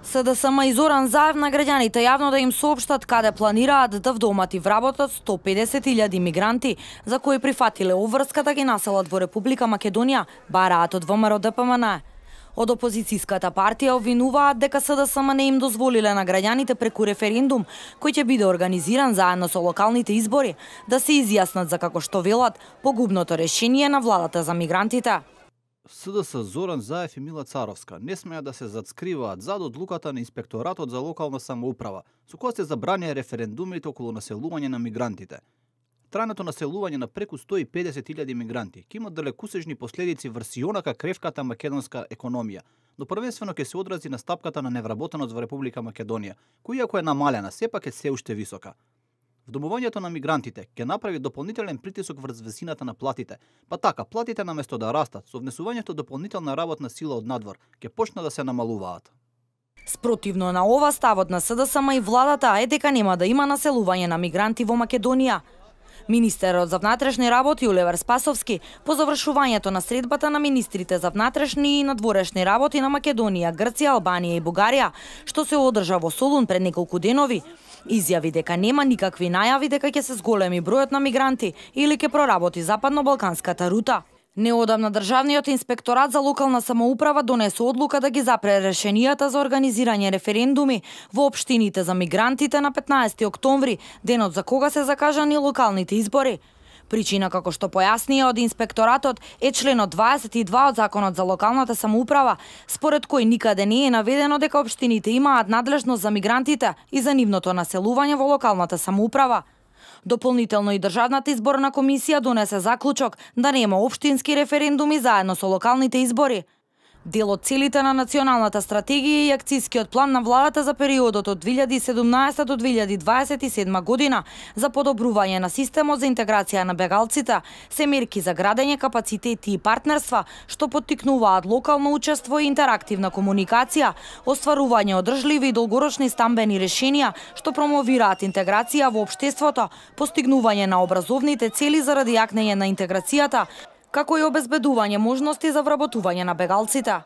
СДСМ и Зоран Заев на граѓаните јавно да им соопштат каде планираат да вдомат и вработат 150.000 мигранти, за кои прифатиле обврска да ги населат во Република Македонија, бараат од ВМРО ДПМН. Од опозицијската партија обвинуваат дека СДСМ не им дозволиле на граѓаните преку референдум, кој ќе биде организиран заедно со локалните избори, да се изјаснат за, како што велат, погубното решение на владата за мигрантите. СДС Зоран Заев и Мила Царовска не смеат да се зацкриваат зад одлуката на Инспекторатот за локална самоуправа, со која се забранија референдумите околу населување на мигрантите. Трајното населување на преку 150.000 мигранти ќе имат далекусежни последици врз онака кревката македонска економија, но првенствено ќе се одрази на стапката на невработеност во Република Македонија, која ако е намалена, сепак е се уште висока. Вдомувањето на мигрантите ќе направи дополнителен притисок врз висината на платите, па така платите наместо да растат, со внесувањето дополнителна работна сила од надвор, ќе почна да се намалуваат. Спротивно на ова, ставот на СДСМ и владата е дека нема да има населување на мигранти во Македонија. Министерот за внатрешни работи Оливер Спасовски по завршувањето на средбата на министрите за внатрешни и надворешни работи на Македонија, Грција, Албанија и Бугарија, што се одржа во Солун пред неколку денови, изјави дека нема никакви најави дека ќе се зголеми бројот на мигранти или ќе проработи западно-балканската рута. Неодамна Државниот инспекторат за локална самоуправа донесе одлука да ги запре решенијата за организирање референдуми во општините за мигрантите на 15 октомври, денот за кога се закажани локалните избори. Причина, како што појаснија од инспекторатот, е членот 22 од Законот за локалната самоуправа, според кој никаде не е наведено дека општините имаат надлежност за мигрантите и за нивното населување во локалната самоуправа. Дополнително и Државната изборна комисија донесе заклучок да нема општински референдуми заедно со локалните избори. Дел од целите на националната стратегија и акцијскиот план на владата за периодот од 2017 до 2027 година за подобрување на системот за интеграција на бегалците се мерки за градење капацитети и партнерства што поттикнуваат локално учество и интерактивна комуникација, остварување одржливи и долгорочни стамбени решенија што промовираат интеграција во општеството, постигнување на образовните цели заради јакнење на интеграцијата, како и обезбедување можности за вработување на бегалците.